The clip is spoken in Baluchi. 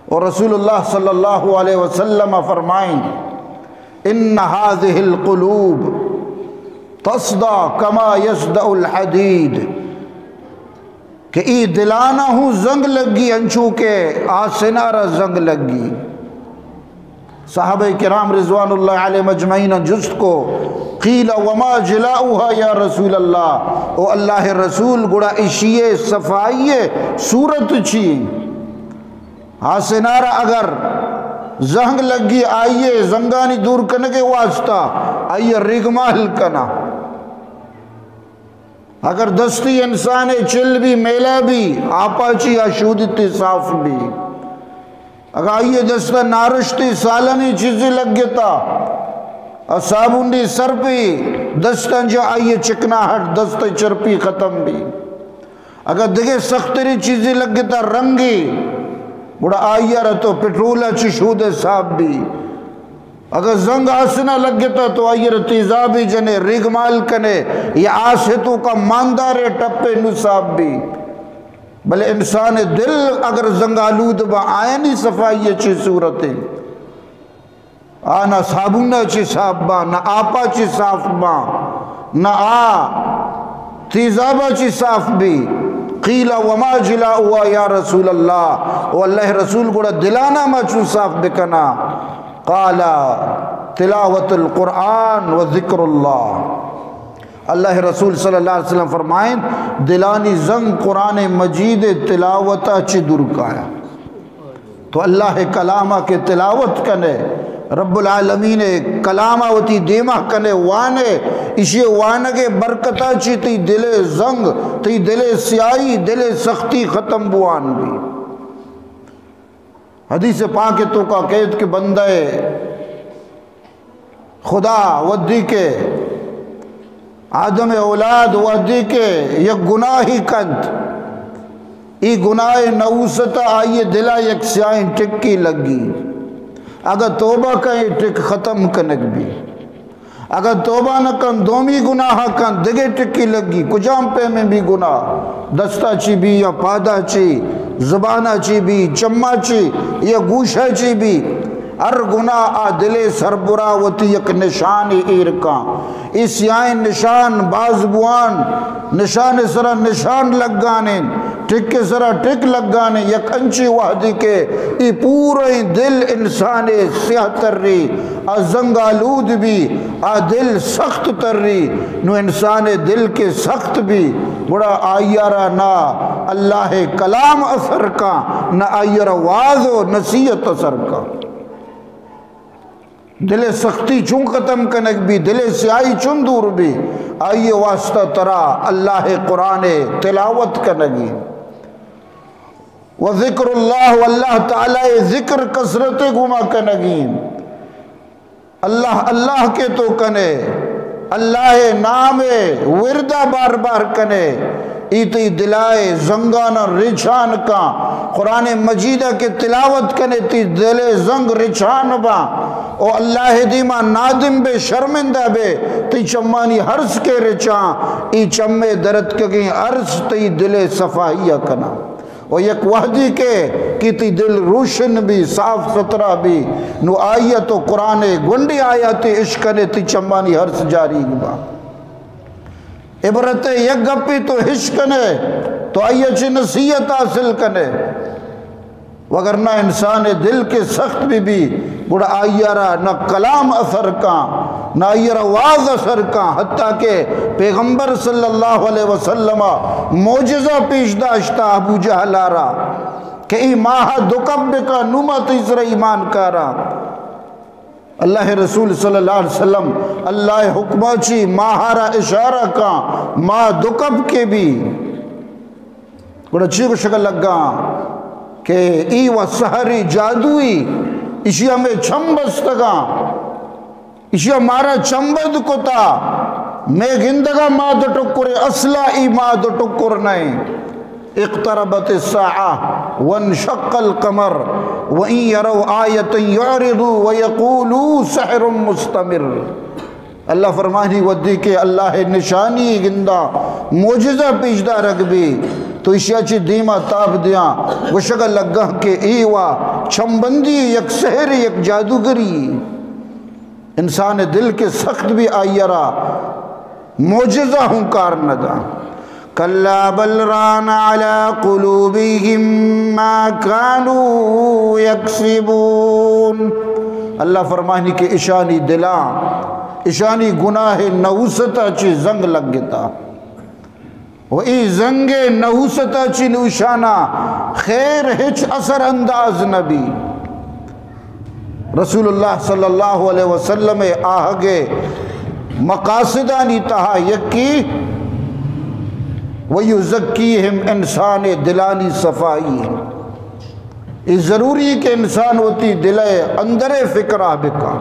اور رسول اللہ صلی اللہ علیہ وسلم فرمائیں، ان هذه القلوب تصدع كما يصدع الحديد، کہ ای دلانا ہوں زنگ لگی، انچو کہ آسنا را زنگ لگی۔ صحابہ کرام رضوان اللہ علیہم اجمعین جست کو، قیل وما جلاؤها یا رسول اللہ، او اللہ رسول، گڑا اشی صفائی صورت چی؟ آسنا را اگر زنگ لگی، آئیے زنگانی دور کنگے واسطہ آئیے ریگمال کنا۔ اگر دستی انسان چل بی، میلا بی، آپا چی آ شودتی صاف بی۔ اگر آئیے دستا نارشتی سالنی چیزی لگتا، آ صابونی سرپی دستاں جو آئیے چکناہٹ، دست چرپی ختم بی۔ اگر دگہ سختری چیزی لگتا رنگی، گڑا آئیے را تو پٹرولا چی شودے صاف بی۔ اگر زنگ آسنا لگتا تو آئیے را تیزابی جنے، ریگمال کنے، یا آس توکا ماندارے ٹپے نو صاف بی۔ بلے انسان دل اگر زنگ آلود با، آیانی صفائی چی صورتے؟ آ نہ صابون چی صاف با، نہ آپا چی صاف با، نہ آ تیزابا چی صاف بی۔ قیل وما جلاؤها یا رسول اللہ، او اللہ رسول، گڑا دلانا ما چون صاف بکنا؟ قال تلاوت القرآن و ذکر اللہ۔ اللہ رسول صلی اللہ علیہ وسلم فرمائیں، دلانی زنگ قرآن مجید تلاوتا چی دور کایا۔ تو اللہ کلاما کہ تلاوت کنے، رب العالمین کلاما وتی دیما کنے، وانے، اشی وانگے برکتا چی تی دل زنگ، تی دل سیاہی، دل سختی ختم بوان بی۔ حدیث پاک توکا کہت کہ بندہ خدا وھدی کہ آدم اولاد وھدی کہ یک گناہی کنت، ای گناہ نوستا آئی دلا یک سیاہیں ٹکی لگی۔ اگہ توبہ کن، ای ٹک ختم کنگ بی۔ اگہ توبہ نہ کن، دومی گناہ کن، دگہ ٹکی لگی۔ کجام پیمیں بی گناہ؟ دستا چی بی یا پادا چی، زبانا چی بی، چما چی یا گوشا چی بی، ہر گناہ آ دلے سربرا وتی یک نشانی ایر کن۔ ای سیاہیں نشان باز بوان، نشان سرا نشان لگانیں، ٹک سرا ٹک لگانیں، یک انچی وھدی کہ ای پوریں دل انسان سیاہ تری، آ زنگ آلود بی، آ دل سخت تری، نو انسان دل کہ سخت بی، گڑا آئیارا نہ اللہ کلام اثر کا، نہ آئیارا واز و نصیحت اثر کا۔ دل سختی چون ختم کنگ بی، دل سیاہی چون دور بی، آئی واسطہ ترا اللہ قرآن تلاوت کنگی۔ و ذکر اللہ، و اللہ تعالی ذکر کثرت گما کنگی۔ اللہ اللہ کہ تو کنے، اللہ نام وردا بار بار کنے، ای تی دلائے زنگانا رچان کاں۔ قرآن مجید کہ تلاوت کنے، تی دل زنگ رچان باں۔ او اللہ دیما نادم بے، شرمندہ بے، تی چمانی ہرس کے رچاں، ای چمے درتکگیں ہرس تی دل صفائی کناں۔ و یک وھدی کہ، کہ تی دل روشن بی، صاف ستھرا بی، نو آئی تو قرآن گونڈی آیاتی اشکنے، تی چمانی ہرس جاریگ با۔ عبرت یک گپی تو ہشکنے، تو آئی چی نصیحت حاصل کنے۔ وگرنہ انسان دل کہ سخت بی بی، گڑا آئی را نہ کلام اثر کاں، نہ آئی را واز اثر کاں، حتیٰ کہ پیغمبر صلی اللہ علیہ وسلم معجزہ پیش داشتا ابو جہل را کہ ای ماہ دو کپ بکا، نو ما تئی سر ایمان کارا۔ اللہ رسول صلی اللہ علیہ وسلم اللہ حکمہ چی ماہ را اشارہ کاں، ماہ دو کپ کے بی۔ گڑا چی گوشگ لگا کہ ای و سحری جادوئی، اشی ہمیں چم بستگا، اشی مارا چمبد کتا، میں گندگا ما دو ٹکر، اصلا ای ما دو ٹکر نہیں۔ اقتربت الساعة وانشق القمر وإن يروا آية يعرضوا ويقولوا سحر مستمر۔ اللہ فرمانی، ودی کہ اللہ نشانی گندا، معجزہ پیش دارگ بی، تو ایشیا چی دیما تاب دیاں، گوشگا لگاں کہ ای وا چمبندی، یک سحر، یک جادوگری۔ انسان دل کہ سخت بی، آئی را معجزہ ہوں کار نہ دا۔ کلا بل ران علی قلوبہم ما کانوا یکسبون۔ اللہ فرمانی کہ اشانی دلاں، اشانی گناہ نحوستا چی زنگ لگتا۔ و ای زنگ نحوستا چی نوشانا خیر ہچ اثر انداز نبی۔ رسول اللہ صلی اللہ علیہ وسلم آہگ مقاصدانی تہا یکی و یزکیہم، انسان دلانی صفائی۔ ای ضروری کہ انسان وتی دل اندر فکرہ بکا۔